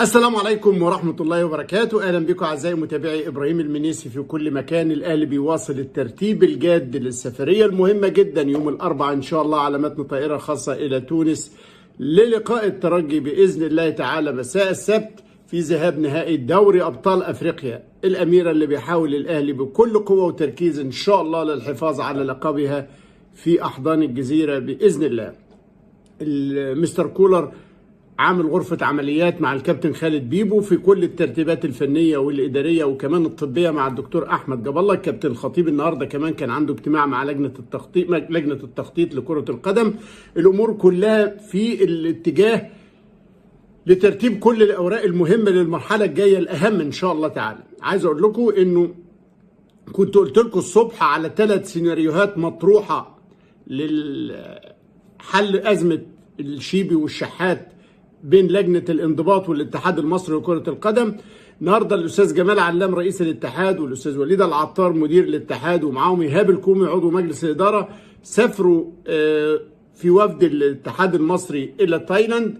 السلام عليكم ورحمة الله وبركاته. أهلا بكم أعزائي متابعي إبراهيم المنيسي في كل مكان. الأهلي بيواصل الترتيب الجاد للسفرية المهمة جدا يوم الأربعاء إن شاء الله على متن طائرة خاصة إلى تونس للقاء الترجي بإذن الله تعالى مساء السبت في ذهاب نهائي دوري أبطال أفريقيا. الأميرة اللي بيحاول الأهلي بكل قوة وتركيز إن شاء الله للحفاظ على لقبها في أحضان الجزيرة بإذن الله. المستر كولر عامل غرفة عمليات مع الكابتن خالد بيبو في كل الترتيبات الفنية والإدارية وكمان الطبية مع الدكتور أحمد جاب الله. الكابتن الخطيب النهاردة كمان كان عنده اجتماع مع لجنة التخطيط لكرة القدم. الأمور كلها في الاتجاه لترتيب كل الأوراق المهمة للمرحلة الجاية الأهم إن شاء الله تعالى. عايز أقول لكم إنه كنت قلت لكم الصبح على 3 سيناريوهات مطروحة لحل أزمة الشيبي والشحات بين لجنة الانضباط والاتحاد المصري لكرة القدم. النهارده الأستاذ جمال علام رئيس الاتحاد والأستاذ وليد العطار مدير الاتحاد ومعاهم إيهاب الكومي عضو مجلس الإدارة سافروا في وفد الاتحاد المصري إلى تايلاند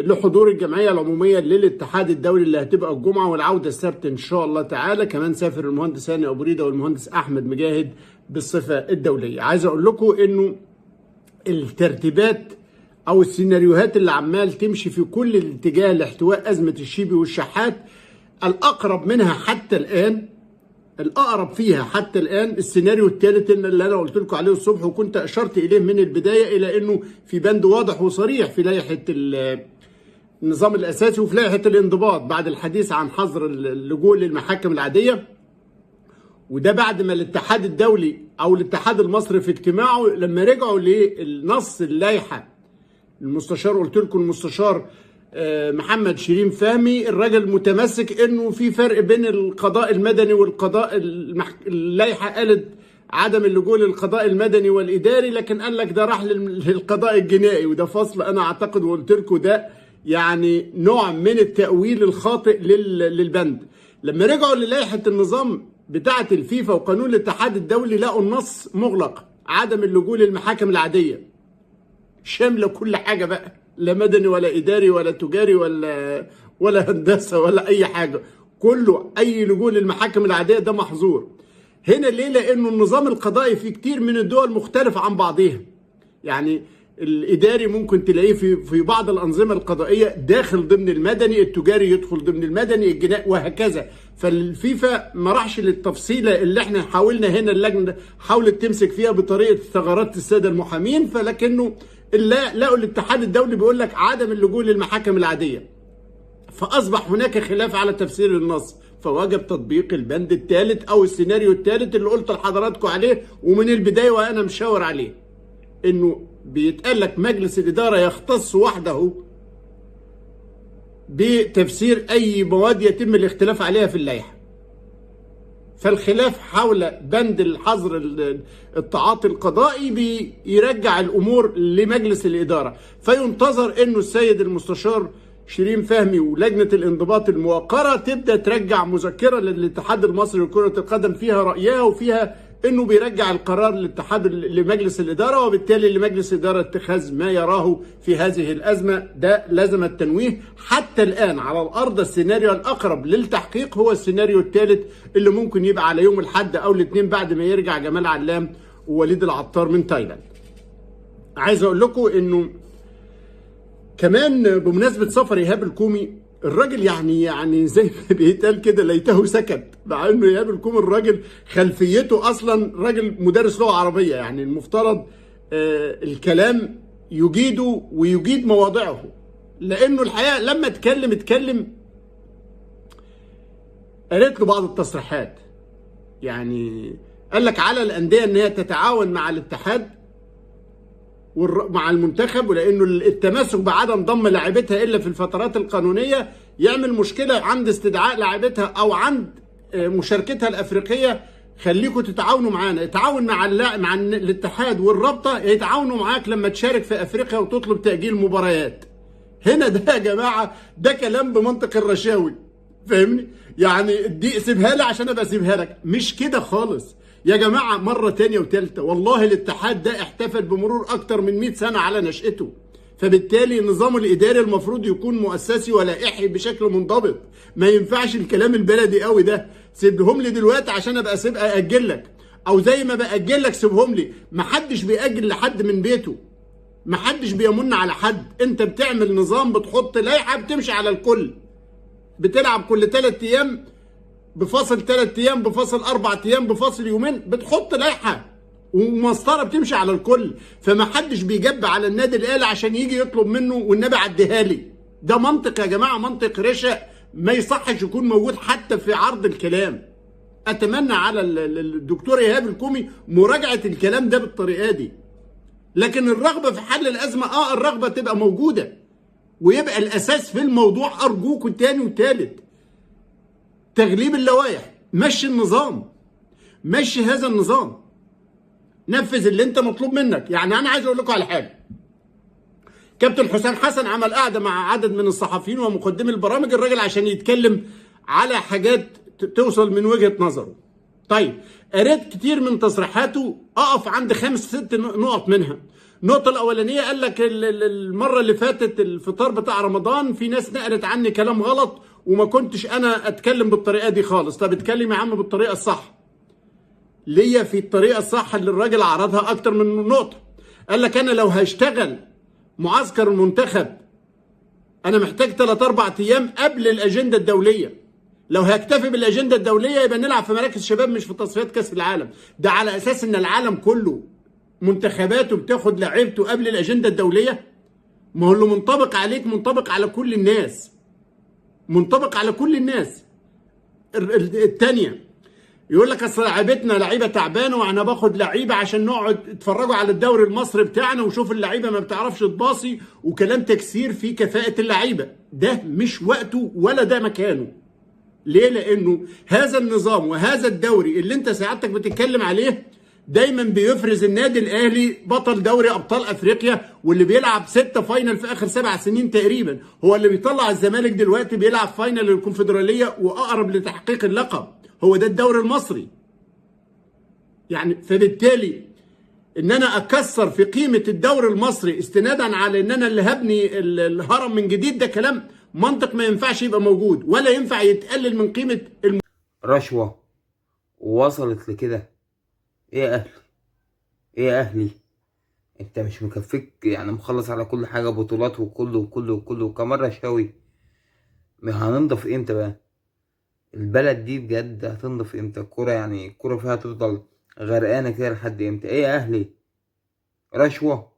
لحضور الجمعية العمومية للاتحاد الدولي اللي هتبقى الجمعة والعودة السبت إن شاء الله تعالى. كمان سافر المهندس هاني أبو ريدة والمهندس أحمد مجاهد بالصفة الدولية. عايز أقول لكم إنه الترتيبات او السيناريوهات اللي عمال تمشي في كل الاتجاه لاحتواء ازمة الشيبي والشحات، الاقرب منها حتى الان، الاقرب فيها حتى الان السيناريو الثالث اللي انا قلت لكم عليه الصبح وكنت اشرت اليه من البداية، الى انه في بند واضح وصريح في لائحة النظام الاساسي وفي لائحة الانضباط بعد الحديث عن حظر اللجوء للمحاكم العادية، وده بعد ما الاتحاد الدولي او الاتحاد المصري في اجتماعه لما رجعوا للنص اللائحة المستشار، قلت لكم المستشار محمد شيرين فهمي الراجل متمسك انه في فرق بين القضاء المدني والقضاء اللائحة قالت عدم اللجوء للقضاء المدني والاداري، لكن قال لك ده راح للقضاء الجنائي، وده فصل انا اعتقد وقلت لكم ده يعني نوع من التأويل الخاطئ للبند. لما رجعوا للائحه النظام بتاعه الفيفا وقانون الاتحاد الدولي لقوا النص مغلق، عدم اللجوء للمحاكم العادية شاملة كل حاجة بقى، لا مدني ولا اداري ولا تجاري ولا هندسة ولا اي حاجة، كله اي لجوء للمحاكم العادية ده محظور. هنا ليه؟ لانه النظام القضائي في كتير من الدول مختلف عن بعضها. يعني الاداري ممكن تلاقيه في بعض الانظمة القضائية داخل ضمن المدني، التجاري يدخل ضمن المدني، الجنائي وهكذا. فالفيفا ما راحش للتفصيله اللي احنا حاولنا هنا اللجنة حاولت تمسك فيها بطريقة ثغرات السادة المحامين، فلكنه لقوا الاتحاد الدولي بيقول لك عدم اللجوء للمحاكم العادية، فاصبح هناك خلاف على تفسير النص، فوجب تطبيق البند الثالث او السيناريو الثالث اللي قلت لحضراتكم عليه ومن البداية وانا مشاور عليه، انه بيتقال لك مجلس الادارة يختص وحده بتفسير اي مواد يتم الاختلاف عليها في اللائحة. فالخلاف حول بند الحظر التعاطي القضائي بيرجع الامور لمجلس الادارة، فينتظر انه السيد المستشار شيرين فهمي ولجنه الانضباط الموقره تبدا ترجع مذكره للاتحاد المصري لكرة القدم فيها رايها وفيها انه بيرجع القرار للاتحاد لمجلس الادارة، وبالتالي لمجلس الادارة اتخاذ ما يراه في هذه الازمة. ده لازم التنويه. حتى الان على الارض السيناريو الاقرب للتحقيق هو السيناريو الثالث اللي ممكن يبقى على يوم الاحد او الاثنين بعد ما يرجع جمال علام ووليد العطار من تايلاند. عايز اقول لكم انه كمان بمناسبة سفر ايهاب الكومي، الراجل يعني زي ما بيتقال كده ليته سكت، مع انه ايهاب الكومي الراجل خلفيته اصلا راجل مدرس لغة عربية، يعني المفترض الكلام يجيده ويجيد مواضعه، لانه الحقيقة لما اتكلم قالت له بعض التصريحات. يعني قال لك على الاندية ان هي تتعاون مع الاتحاد مع المنتخب، ولانه التمسك بعدم ضم لاعبتها الا في الفترات القانونية يعمل مشكلة عند استدعاء لاعبتها او عند مشاركتها الافريقية. خليكم تتعاونوا معانا، اتعاون مع الاتحاد والرابطه يتعاونوا معاك لما تشارك في افريقيا وتطلب تاجيل مباريات. هنا ده يا جماعة ده كلام بمنطق الرشاوي، فاهمني؟ يعني دي سيبها لي عشان ابقى اسيبها لك، مش كده خالص يا جماعة. مرة تانية وتالتة والله الاتحاد ده احتفل بمرور اكتر من 100 سنة على نشأته. فبالتالي النظام الاداري المفروض يكون مؤسسي ولائحي بشكل منضبط. ما ينفعش الكلام البلدي قوي ده، سيبهم لي دلوقتي عشان ابقى سيب ااجل لك، او زي ما باجل لك سيبهم لي. محدش بيأجل لحد من بيته، محدش بيمن على حد. انت بتعمل نظام، بتحط لائحة بتمشي على الكل، بتلعب كل 3 ايام بفاصل 3 ايام، بفاصل 4 ايام، بفاصل يومين، بتحط لائحة ومسطره بتمشي على الكل. فما حدش بيجب على النادي الاهلي عشان يجي يطلب منه والنبي عديها لي. ده منطق يا جماعة، منطق رشا ما يصحش يكون موجود حتى في عرض الكلام. اتمنى على الدكتور ايهاب الكومي مراجعه الكلام ده بالطريقة دي. لكن الرغبة في حل الازمة، الرغبة تبقى موجودة، ويبقى الاساس في الموضوع ارجوكوا تاني وتالت تغليب اللوائح. مشي النظام، مشي هذا النظام، نفذ اللي انت مطلوب منك. يعني انا عايز اقول لكم على حاجة، كابتن حسام حسن عمل قعدة مع عدد من الصحفيين ومقدمي البرامج، الراجل عشان يتكلم على حاجات توصل من وجهه نظره. طيب قريت كتير من تصريحاته، اقف عند 5 6 نقط منها. النقطة الاولانية قال لك المرة اللي فاتت الفطار بتاع رمضان في ناس نقلت عني كلام غلط وما كنتش انا اتكلم بالطريقة دي خالص. طب اتكلم يا عم بالطريقة الصح. ليا في الطريقة الصح اللي الراجل عرضها اكتر من نقطة. قال لك انا لو هشتغل معسكر المنتخب انا محتاج 3 4 ايام قبل الاجندة الدولية. لو هكتفي بالاجنده الدولية يبقى نلعب في مراكز شباب مش في تصفيات كاس العالم. ده على اساس ان العالم كله منتخباته بتاخد لعيبته قبل الاجندة الدولية. ما هو اللي منطبق عليك منطبق على كل الناس، منطبق على كل الناس. الثانية يقول لك اصل لعيبتنا لعيبة تعبانة وانا باخد لعيبة عشان نقعد اتفرجوا على الدوري المصري بتاعنا وشوف اللعيبة ما بتعرفش تباصي، وكلام تكسير في كفاءة اللعيبة. ده مش وقته ولا ده مكانه. ليه؟ لانه هذا النظام وهذا الدوري اللي انت سعادتك بتتكلم عليه دايما بيفرز النادي الاهلي بطل دوري ابطال افريقيا، واللي بيلعب 6 final في اخر 7 سنين تقريبا، هو اللي بيطلع الزمالك دلوقتي بيلعب final الكونفدراليه واقرب لتحقيق اللقب. هو ده الدوري المصري. يعني فبالتالي ان انا اكسر في قيمة الدوري المصري استنادا على ان انا اللي هبني الهرم من جديد، ده كلام منطق ما ينفعش يبقى موجود ولا ينفع يتقلل من قيمة رشوة ووصلت لكده. ايه يا اهلي؟ ايه يا اهلي؟ انت مش مكفيك يعني، مخلص على كل حاجة، بطولات وكله وكله وكله، وكمان رشاوي. هننضف امتى بقى البلد دي بجد؟ هتنضف امتى الكورة؟ يعني الكورة فيها تفضل غرقانة كده لحد امتى؟ ايه يا اهلي؟ رشوة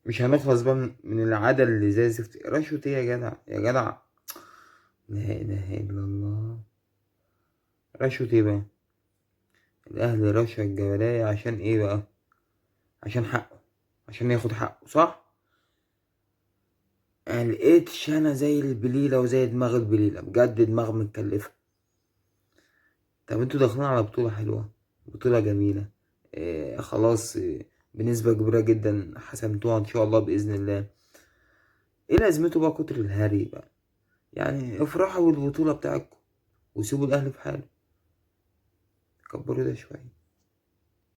مش هنخلص بقى من العادة اللي زي زفت. رشوة ايه يا جدع؟ يا جدع لا اله الا الله. رشوة ايه بقى؟ الاهلي رشا الجبلاية عشان ايه بقى؟ عشان حقه، عشان ياخد حقه، صح؟ انا لقيتش انا زي البليله وزي دماغ البليله، بجد دماغ متكلفه. طب انتوا داخلين على بطوله حلوة، بطوله جميلة، إيه خلاص، إيه بنسبة كبيرة جدا حسمتوها ان شاء الله باذن الله. ايه لازمته بقى كتر الهري بقى؟ يعني افرحوا بالبطولة بتاعتكم وسيبوا الاهلي في حاله، كبروا ده شوية.